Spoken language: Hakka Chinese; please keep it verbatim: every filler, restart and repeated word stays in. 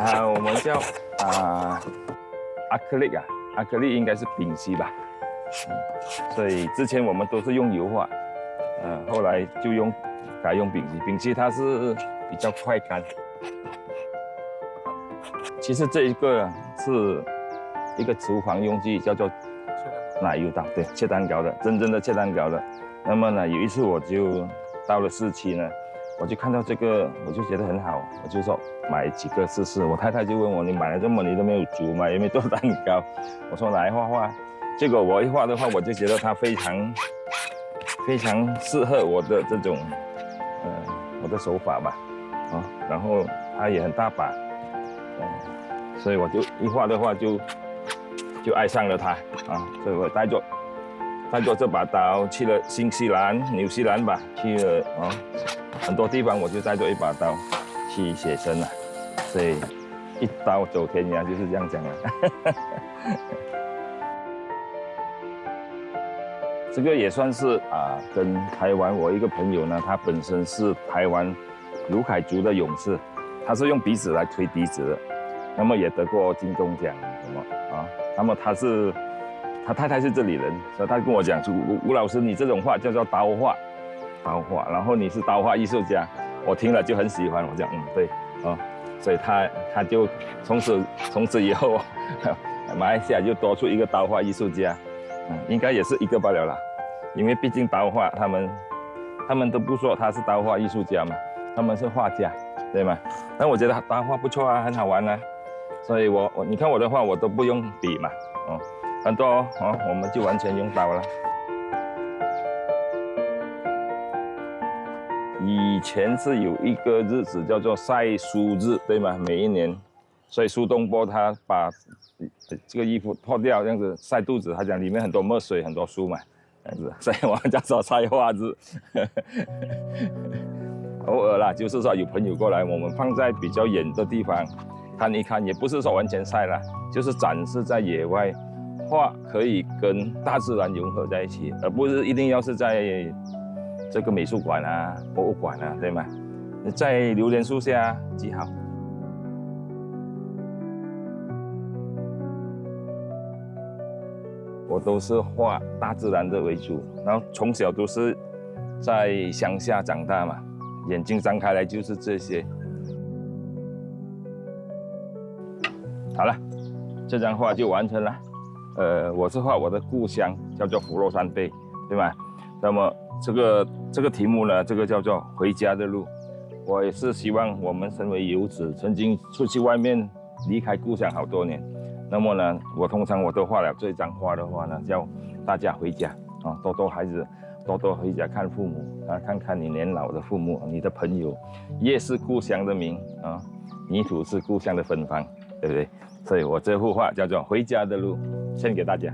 啊，我们叫啊，阿克力啊，阿克力应该是丙烯吧。嗯，所以之前我们都是用油画，嗯，后来就用改用丙烯，丙烯它是比较快干。其实这一个是一个厨房用具，叫做奶油蛋，对，切蛋糕的，真正的切蛋糕的。那么呢，有一次我就到了市区呢，我就看到这个，我就觉得很好，我就说买几个试试。我太太就问我，你买了这么你都没有煮嘛，也没做蛋糕？我说拿来画画。结果我一画的话，我就觉得它非常非常适合我的这种呃我的手法吧，啊，然后它也很大把，嗯，所以我就一画的话就就爱上了它啊，所以我带着带着这把刀去了新西兰、纽西兰吧，去了啊很多地方，我就带着一把刀去写生了，所以一刀走天涯就是这样讲啊。这个也算是啊，跟台湾我一个朋友呢，他本身是台湾卢凯族的勇士，他是用笛子来吹笛子的，那么也得过金钟奖什么啊。那么他是他太太是这里人，所以他跟我讲说，吴吴老师，你这种画叫做刀画，刀画，然后你是刀画艺术家，我听了就很喜欢。我讲嗯对啊，所以他他就从此从此以后，马来西亚就多出一个刀画艺术家。嗯，应该也是一个罢了啦，因为毕竟刀画他们他们都不说他是刀画艺术家嘛，他们是画家，对吗？但我觉得刀画不错啊，很好玩啊，所以我我你看我的画我都不用笔嘛，哦，很多哦，我们就完全用刀了。以前是有一个日子叫做晒书日，对吗？每一年，所以苏东坡他把这个衣服脱掉，这样子晒肚子，他讲里面很多墨水，很多书嘛，这样子，所以我们叫做晒画日。偶尔啦，就是说有朋友过来，我们放在比较远的地方看一看，也不是说完全晒啦，就是展示在野外，画可以跟大自然融合在一起，而不是一定要是在这个美术馆啊、博物馆啊，对吗？在榴莲树下极好。我都是画大自然的为主，然后从小都是在乡下长大嘛，眼睛张开来就是这些。好了，这张画就完成了。呃，我是画我的故乡，叫做福罗山贝，对吗？那么这个这个题目呢，这个叫做回家的路。我也是希望我们身为游子，曾经出去外面离开故乡好多年，那么呢，我通常我都画了这张画的话呢，叫大家回家啊，多多孩子，多多回家看父母啊，看看你年老的父母，你的朋友，夜是故乡的明啊，泥土是故乡的芬芳，对不对？所以我这幅画叫做《回家的路》，献给大家。